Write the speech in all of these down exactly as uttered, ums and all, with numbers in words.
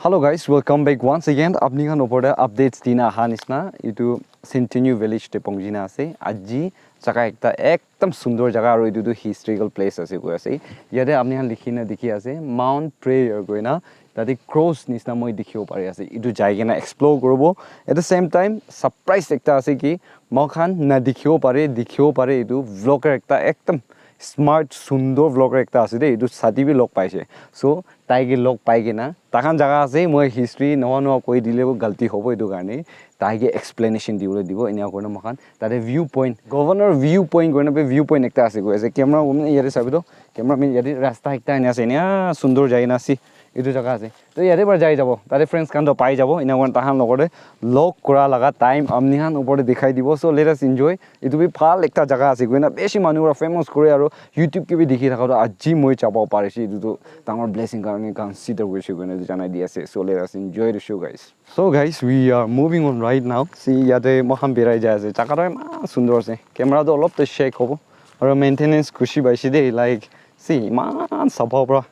Hello guys, welcome back once again. Apni khan opor te updates dina aha nishna, itu Centennial Village te pongji na ase. Aji jaga ekta ekdam sundor jaga aru itu tu historical place ase koi ase. Yate apni khan likhi na dikhi ase Mount Prayer koi na, tate cross nishna moi dikhibo pari ase. Itu jai kena explore kuribo. At the same time, surprise ekta ase ki moi khan na dikhibo pare, dikhibo pare itu vlogger ekta ekdam smart sundor vlogger ekta ase de. Itu sati bi log paise. So tai ke log pai kena, takhan jaga ase, moi history noa noa koi dile bo galti hobo, itu karne tai ke explanation dibole dibo. Enia kurina moikhan tate view point, governor view point kurina bi view point ekta ase koi ase. Camera woman yate sabi to, camera man yate rasta ekta enia ase, enia sundor jai na ase, itu jaga ase. To yate para jai jabo, tate friends khan to pai jabo. Enia kurina takhan logor te log kura laga time amni khan opor te dikhai dibo. So let us enjoy. Itu bi bhal ekta jaga ase koina bishi manu para famous kore aro YouTube ke bi dikhi thaka toh aji moi jabo parise, itu toh dangor blessing karne consider kurise koina janai di ase. So let us enjoy the show, guys. So guys, we are moving on right now. See, yate moikhan birai jai ase. Jaga toh eman sundor ase. Camera toh olop toh shake hobo. Aro maintenance khushi paise de, like, see, eman sapha pra,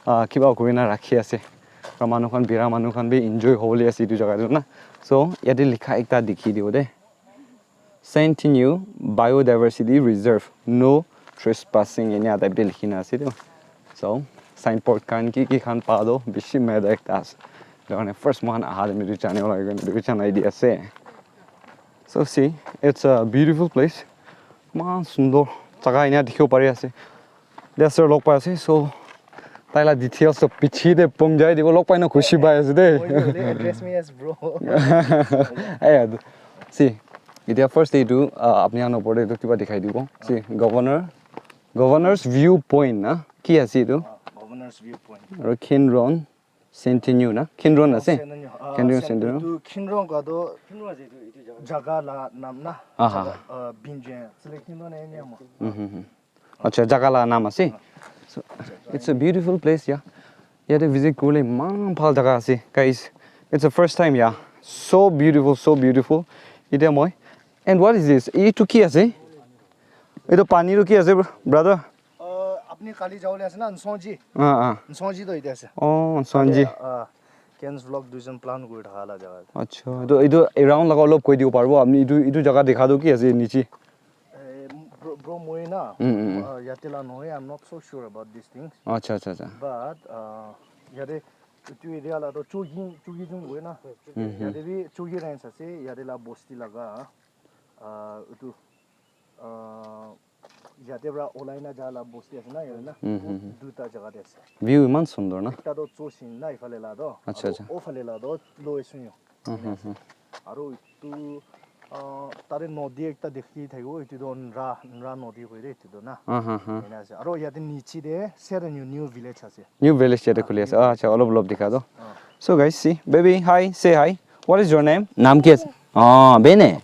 ah, kiba kurina rakhi ase. Aro manu khan, bira manu khan bi enjoy hobole ase etu jaga toh na. So yate likha ekta dikhi dibo de. Centennial Biodiversity Reserve, no trespassing, enia type te likhi na ase tu. So signboard khan ki ki khan pa toh bishi maida ekta ase. Etu karne first moikhan aha time te jane wala hoikena etu bi janai di ase. So see, it's a beautiful place. Eman sundor jaga enia dikhibo pari ase. There sir log pai ase. So tai la details toh piche te pong jai dibo, log pai na khushi pai ase de. Address me as bro. Eh, see, etia first te etu, ah, apni khan opor te etu kiba dikhai dibo. See, governor, governor's view point na ki ase etu? Ah, governor's view point. Aru Khenron Centennial na? Khenron ase? Centennial, ah, Khenron Cent-, Centennial. Etu Khenron ka toh jaga la nam na. Aha. Jaga, ah, Binjen. Sile Khenron na enya mo. Mhm, mhm. Acha, jaga la nam ase. So, it's a beautiful place, yeah. Yate visit kurle eman bhal jaga ase, guys. It's the first time, yeah. So beautiful, so beautiful. Etia moi. And what is this? Etu ki ase? Etu pani tu ki ase, bro-, brother? Uh, apni kali jawole ase na, Nsongji. Ah, ah. Nsongji to etia ase. Oh, Nsongji. Tate, uh, Ken's vlog duijon plan kuri thaka la jaga. Acha, etu, etu around laga olop koi dibo paribo? Apni etu, etu jaga dikha tu ki ase niche? Eh, bro, bro, moi na, mm, mm, mm, uh, yate la nohoi, I'm not so sure about these things. Acha, acha, acha. But, uh, yate, etu area la to Chogi, Chogi jung koi na. Mm, mm. Yate bi Chogi range ase, yate la bosti laga, uh, etu, uh, yate pra olai na ja la bosti ase na, yate na. Mm, mm, mm. Duita jaga te ase. View eman sundor na? Ekta to Choshin na, ifale la to. Acha, acha. Ofale la to, Lower Sunyo. Mhm, mhm. Aro etu, ah, tate nodi ekta dikhi thakibo, etu toh Nra, Nra nodi koi de etu toh na. Aha, aha. Ena ase. Aro yate niche te Seranyu new village ase. New village yate khuli ase. Ah, acha, olop olop dikha toh. Ah. So guys, see, baby, hi, say hi. What is your name? Naam kya ase? Ah, Bene.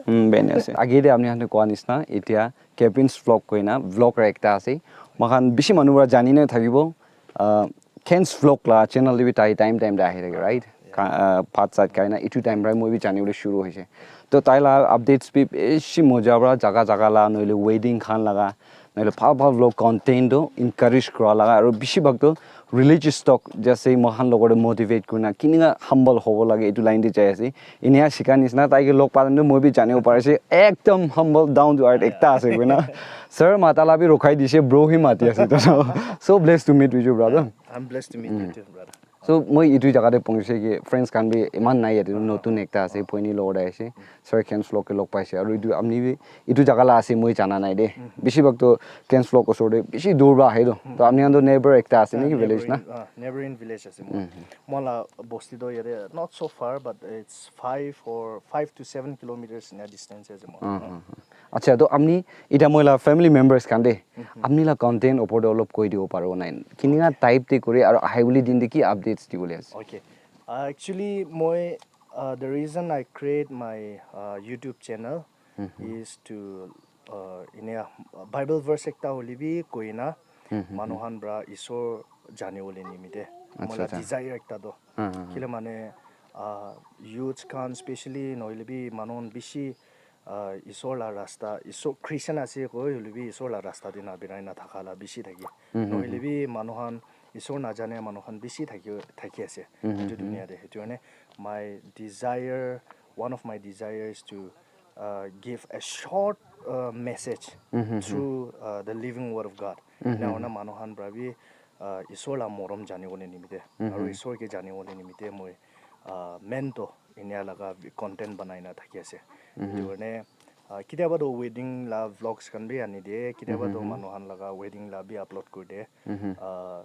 Hmm, Bene ase. Age te apni khan koa nisna, etia Kevin's Vlog koina vlogger ekta ase. Moikhan bishi manu para jani na thakibo. Ah, Ken's Vlog la channel te bi tai time time te ahi thake, right? Ka-, ah, bhat sat khai na etu time para moi bi jani bole shuru hoise. To tai la updates bi bishi moja para jaga jaga la nohole wedding khan laga nohole bhal bhal vlog content to encourage kura laga aru bishi bhag to religious talk jaise moikhan logot te motivate kurina kinika humble hobo lage etu line te jai ase. Enia shika nisna tai ke log pa time tu moi bi janibo pari ase, ekdam humble, down to earth ekta ase koina. Sir mata la bi rokhai dise, bro hi mati ase to. So blessed to meet with you, brother. I'm blessed to meet you too, brother. So moi etu jaga te pongise ki friends khan bi eman nai yate, notun ekta ase, boini logot te ase. Sir Ken's Vlog ke log paise aru etu apni bi etu jaga la ase moi jana nai de. Bishi bhag to Ken's Vlog osor te bishi dur para ahe to. To apni khan to neighbor ekta ase naki village na? Neighboring, ah, neighboring village ase moi. Moi la bosti to yate not so far, but it's five or five to seven kilometers in a distance ase moi. Ah, ah, ah. Acha, to apni eta moi la family members khan de, apni la content opor te olop koi dibo paribo nai? Kinika type te kore aru ahibole din te ki updates dibole ase? Okay. Uh, actually, moi, uh, the reason I create my, uh, YouTube channel is to, uh, ine, uh, Bible verse ekta hoile bi koina, manu khan pra Isor jani bole nimite. Moi la desire ekta to. Kile mane, uh, youths khan specially nohole bi manu khan bishi, ah, Isor la rasta, Isor Christian ase koi hoile bi Isor la rasta te na birai na thaka la bishi thaki. Nohole bi manu khan Isor najane manu khan bishi thaki, thaki ase etu dunia te. Etu karne my desire, one of my desire is to uh, give a short uh, message through uh, the living word of God. Ena hoina manu khan para bi uh, Isor la morom jani bole nimite, aru Isor ke jani bole nimite moi uh, main to enia laga content banai na thaki ase. Etu karne uh, kitiaba to wedding la vlogs khan bi ani de, kitiaba to manu khan laga wedding la bi upload kuri de. Uh,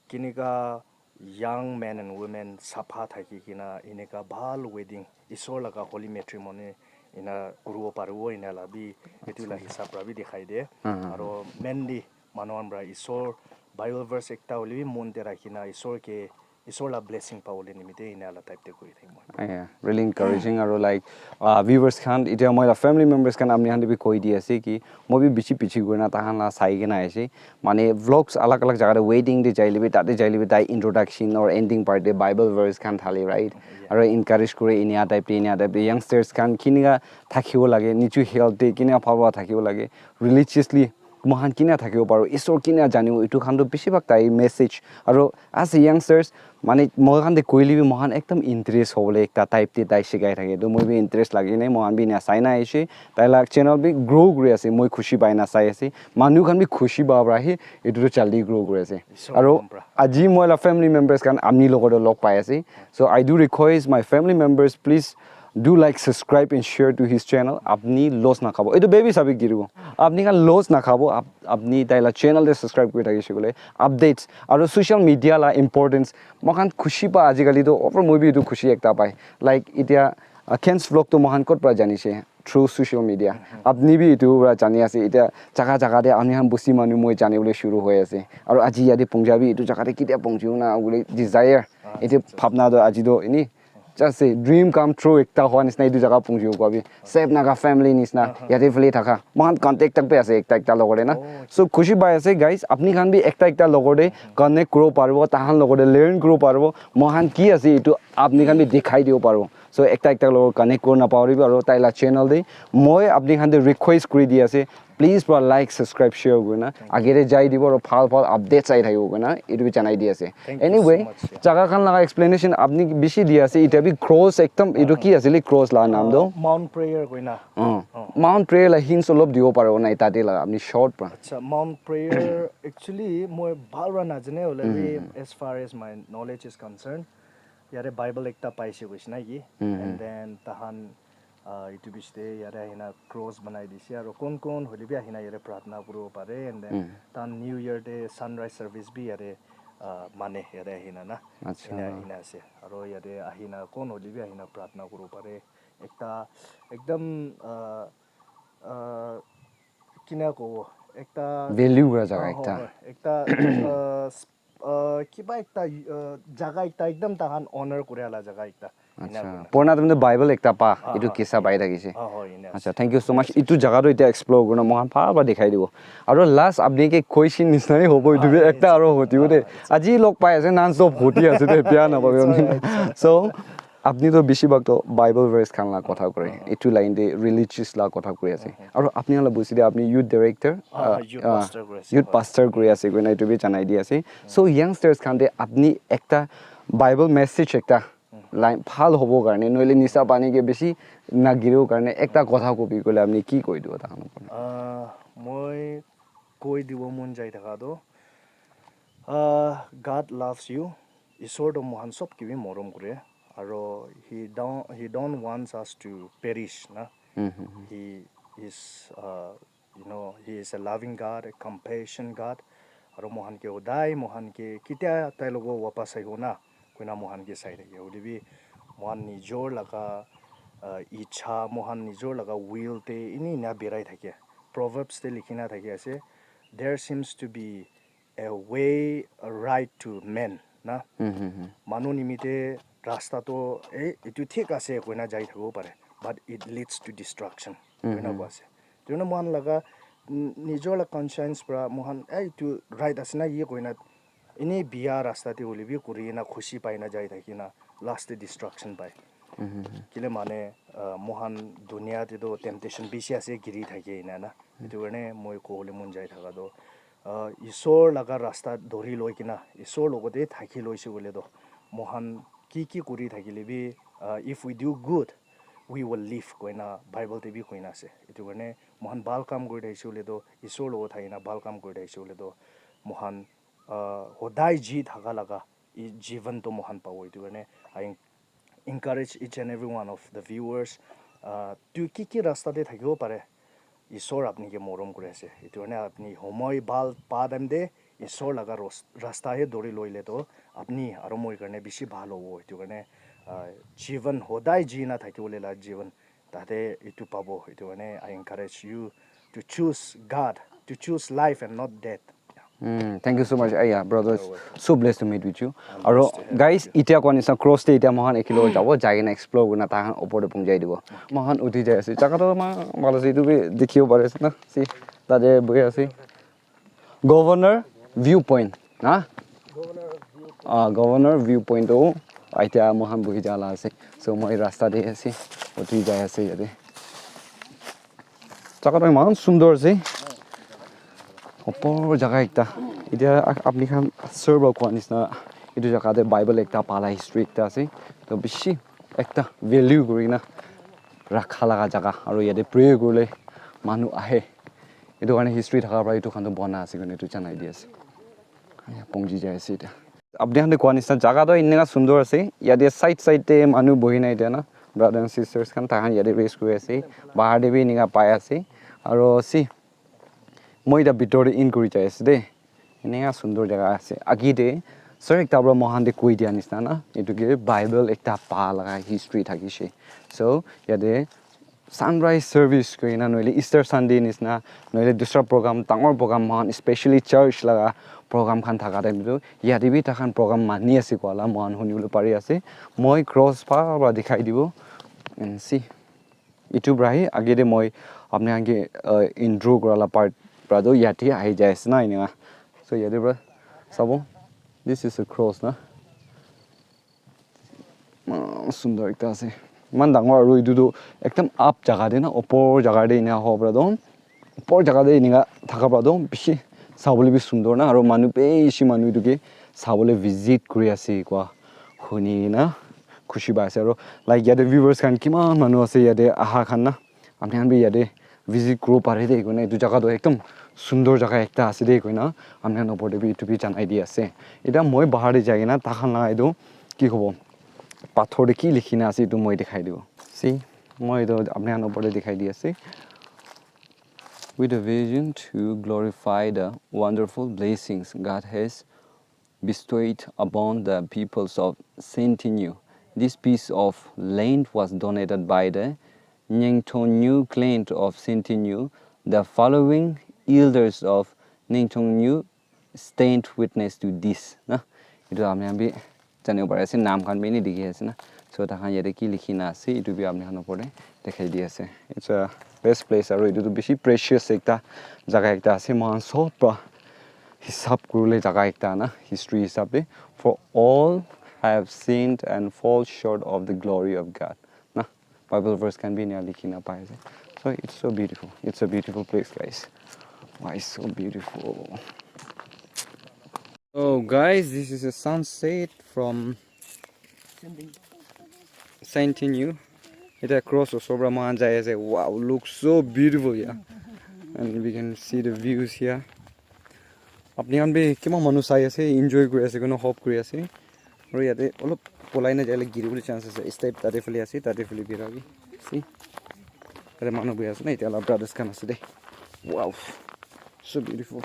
kinika young men and women sapha thaki kina inika bhal wedding, Isor laga holy matrimony ina kuribo paribo, ina la bi etu la hisab para bi dikhai de. Aro mainly manu khan para Isor Bible verse ekta hoile bi mon te rakhi na Isor ke, Isor la blessing pabole nimite ina la type te kuri thaki moi. Yeah, really encouraging. Aro like uh, viewers khan, etia moi la family members khan, apni khan te bi koi di ase ki moi bi bichi bichi kurina tahan la sai kena ase. Mane vlogs alag alag jaga te wedding te jaile bi, tate jaile bi tai introduction or ending part te Bible verse khan thale, right? Aro encourage kore, inia type te, inia type te youngsters khan kinika thakibo lage, nichu health te kinika bhal para thakibo lage, religiously moikhan kinika thakibo paro, Isor kinika janibo, etu khan to bishi bhag tai message. Aro as a youngsters, mane moikhan te koile bi moikhan ekdam interest hobole ekta type te tai shikai thake, to moi bi interest lagi kena moikhan bi enia sai na aise. Tai la channel bi grow kuri ase, moi khushi pai na sai ase. Manu khan bi khushi pa para hi etu tu jaldi grow kuri ase. Isor Aro khan pra. Aji moi la family members khan apni logot te log pai ase. So I do request my family members, please do like, subscribe and share to his channel. Apni loss na khabo. Etu baby sabi giribo. Apni khan loss na khabo. Ap- apni tai la channel te subscribe kuri thakise koile updates aro social media la importance. Moi khan khushi pa ajikali to over, moi bi etu khushi ekta pai. Like etia uh, Ken's vlog to moi khan kot pra jani se? Through social media. Apni bi etu pra jani ase. Etia jaga jaga te ami khan bosti manu moi jani bole shuru hoi ase. Aro aji yate Punjabi etu jaga te ketia punchibo na bole desire. Etu bhabna to aji to ini just say dream come true ekta hua nisna etu jaga punchibo koa bi. Save Naga family nisna yate phale thaka. Moi khan contact tak bi ase ekta ekta logot te na. So khushi pai ase guys. Apni khan bi ekta ekta logot te connect kuribo paribo. Tahan logot te learn kuribo paribo. Moi khan ki ase etu apni khan bi dikhai dibo paribo. So ekta ekta logot connect kuri na paribo aro tai la channel te moi apni khan te request kuri di ase, please pra like, subscribe, share kuri na age te jai dibo aro bhal bhal updates ai thakibo koi na etu bi janai di ase. Thank you so Anyway, much, yeah. Jaga khan laga explanation apni bishi di ase, eta bi cross ekdam etu ki asile cross la naam to? Uh, Mount Prayer koi na. Uh, Oh. Mount Prayer la hints olop dibo paribo na eta te la apni short pra. Acha, Mount Prayer actually moi bhal pra najane hoile bi as far as my knowledge is concerned, yate Bible ekta paise koise na ki, and then tahan uh, etu bishi te yate ahina cross banai dise aro kon kon hoile bi ahina yate pratna kuribo pare, and then tahan New Year te sunrise service bi yate uh, mane yate ahina na. Acha. Ena ahina ase aro yate ahina kon hoile bi ahina pratna kuribo pare. Ekta ekdam uh, uh, kina kobo, ekta Value kura jaga uh, ekta. Hoi, hoi, ekta uh, s- uh, kiba ekta uh, jaga ekta ekdam tahan honor kuria la jaga ekta. Ena Acha. Kurina. Purana time te Bible ekta pa, Ah, etu ah. Kisa pai thakise. Ah, hoi, ena Acha, ase. Thank you so much. Etu jaga to etia explore kurina moi khan bhal pra dikhai dibo. Aro last apni ke question nisna hi hobo, etu bi Ah, ekta aro hotibo de. Ah, acha. Aji log pai ase, non stop hoti ase de, bia na pabi. It's alright, it's alright. So, apni to bishi bhag to Bible verse khan la kotha kore. Ah, ah. Etu line te religious la kotha kore ase. Ah, ah. Aro apni la bosti te apni youth director, Ah, ah, youth ah, pastor kore ase, youth hoi. Pastor kore ase koina etu bi janai di ase. So, youngsters khan te apni ekta Bible message ekta line bhal hobo karne, noile nisa pani ke bishi nagiribo karne ekta kotha kobi koile apni ki koi dibo tahan? Ah, moi koi dibo mon jai thaka to, ah, God loves you. Isor to mohan sob ke bi morom kore. Aro he don't, he don't wants us to perish, na. He is uh, you know, he is a loving God, a compassion God. Aro mohan ke hodai mohan ke kitia tai logo wapas ahibo na koina mohan ke sai thake. Hoile bi mohan nijor laga uh, icha, mohan nijor laga will te ini na berai thake. Proverbs te likhina thaki ase, there seems to be a way right to men, na. Manu nimite rasta to eh etu thik ase koina jai thakibo pare, but it leads to destruction koina ko ase. Tuna mohan laga nijor la conscience pra mohan eh etu right ase na ye koina ini biya rasta te hoile bi kuri na khushi pai na jai thaki na last te destruction pai. Kile mane uh, mohan dunia te to temptation bishi ase, giri thake ina na. Etu karne moi kohole mon jai thaka to uh, Isor laga rasta dori loi kena Isor logote thaki loise koile toh, mohan ki ki kuri thakile bi, uh, if we do good, we will live koina Bible te bi koina ase. Etu karne mohan bhal kam kuri thakise koile toh, Isor logot thakina bhal kam kuri thakise koile toh, mohan, uh, hodai ji thaka laga i jivan toh mohan pabo. Etu karne I encourage each and every one of the viewers, uh, tu ki ki rasta te thakibo pare, Isor apni ke morom kuri ase. Etu karne apni homoi bhal pa time te Isor laga ros-, rasta he dori loile toh apni aro moi karne bishi bhal hobo. Etu karne, uh, jivan hodai jina thakibole la jivan tate etu pabo. Etu karne I encourage you to choose God, to choose life and not death. Mm, thank you so much. Ah, yeah, brother. So blessed to meet with you. Aro guys, itia koa nisna cross te itia mohan ekilo jabo, jai kena explore kurna tahan opor te pungjai dibo. Mohan uthi jai ase. Jaga toh ma bhal ase, etu bi dikhibo pari ase na. See, tate bohi ase. Governor view point, na? Ah, Governor view point toh itia mohan bohi jala ase. So moi rasta te ase, uthi jai ase yate. Jaga toh eman sundor ase. Opor jaga ekta. Etia a-, apni khan sir para koa nisna etu jaga te Bible ekta pala history ekta ase. Toh bishi ekta value kuri kena rakha laga jaga. Aru yate pray kuribole manu ahe. Etu karne history thaka para etu khan toh bona ase koina etu janai di ase. Aya, pongji jai ase etia. Apni khan te koa nisna jaga toh eneka sundor ase. Yate side side te manu bohi na etia na, brother and sisters khan, tai khan yate rest kuri ase. Bahar te bi eneka pai ase. Aro si, moi etia bitor te in kuri jai ase de. Eneka sundor jaga ase. Agi te sir ekta para moikhan te koi dia nisna na, etu ke Bible ekta pa laga history thakishe. So yate sunrise service koina nohoile Easter Sunday nisna, nohoile dusra program, dangor program, moikhan specially church laga program khan thaka time tu yate bi takhan program mani ase koa la moikhan hunibole pari ase. Moi cross bhal para dikhai dibo. And see, etu para hi age te moi apni khan ke, uh, intro kura la part para tu yate ahi jai ase na enika. So yate para sabo, this is a cross na. Eman sundor ekta ase. Eman dangor aru etu tu ekdam up jaga te na, opor jaga te ena hobo para tu, opor jaga te enika thaka para tu bishi sabole bi sundor na, aru manu bishi manu etu ke sabole visit kuri ase koa huni na khushi pai ase. Aru like yate viewers khan kiman manu ase yate aha khan na, apni khan bi yate visit kuribo pare de koina, etu jaga toh ekdam sundor jaga ekta ase de koina apni khan opor te bi etu bi janai di ase. Eta moi bahar te jai kena takhan laga etu ki kobo, pathor te ki likhi na ase etu moi dikhai dibo. See, moi etu apni khan opor te dikhai di ase. With a vision to glorify the wonderful blessings God has bestowed upon the peoples of Sentinel. This piece of land was donated by the Nyingthongnu clan of Sentinel. The following elders of Nyingthongnu stand witness to this. Na, etu apni khan bi janibo pari ase, naam khan bi eni dikhi ase na. So takhan yate ki likhi na ase etu bi apni khan opor te dikhai di ase. It's a best place aru etu tu bishi precious ekta jaga ekta ase. Moikhan sob para hisab kuribole jaga ekta na, history hisab te, "For all have sinned and fall short of the glory of God." Na, Bible verse khan bi enia likhi na pai ase. So it's so beautiful. It's a beautiful place, guys. Why it's so beautiful? So guys, this is a sunset from Sentinel. Eta cross osor para moikhan jai ase. Wow, looks so beautiful here. And we can see the views here. Apni khan bi kiman manu sai ase, enjoy kuri ase koina hope kuri ase. Aru yate olop polai na jaile giri bole chance ase. Step tate phale ase, tate phale bira bi. See? Tate manu bohi ase na, etia la brothers khan ase de. Wow. So beautiful.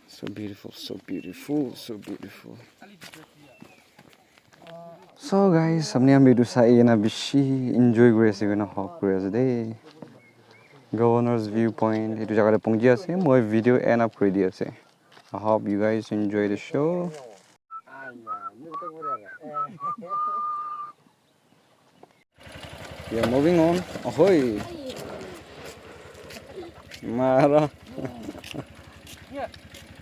So beautiful, so beautiful, so beautiful. So guys, apni khan bi etu sai kena bishi enjoy kuri ase koina hope kuri ase de. Governor's viewpoint etu jaga te pongji ase, moi video end up kuri di ase. I hope you guys enjoy the show. We are moving on. Ahoy. Mara.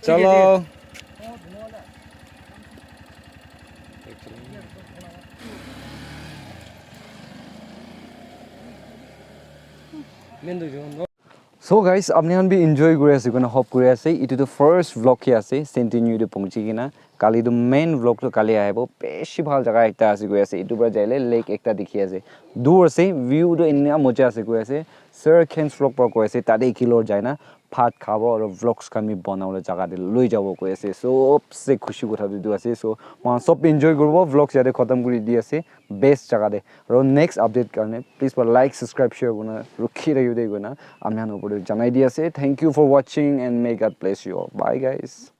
Chalo. So guys, apni khan bi enjoy kuri ase koina hope kuri ase. Itu tu first vlog hi ase, Sentinel te pahunchi kena. Kali tu main vlog tu kali ahibo. Beshi bhal jaga ekta ase koi ase. Itu para jaile lake ekta dikhi ase. Dur ase, view tu enia moja ase koi ase. Sir Khens vlog para koi ase, tate kilor jaina bhat khabo aru vlogs khan bi banabole jaga te loi jabo koi ase. Sobse khushi kotha tu etu ase. So, moikhan sob enjoy kuribo, vlogs yate khatam kuri di ase. Best jaga te. Aru next update karne please para like, subscribe, share kurina rukhi thakibo de koina apni khan opor te janai di ase. Thank you for watching and may God bless you all. Bye guys.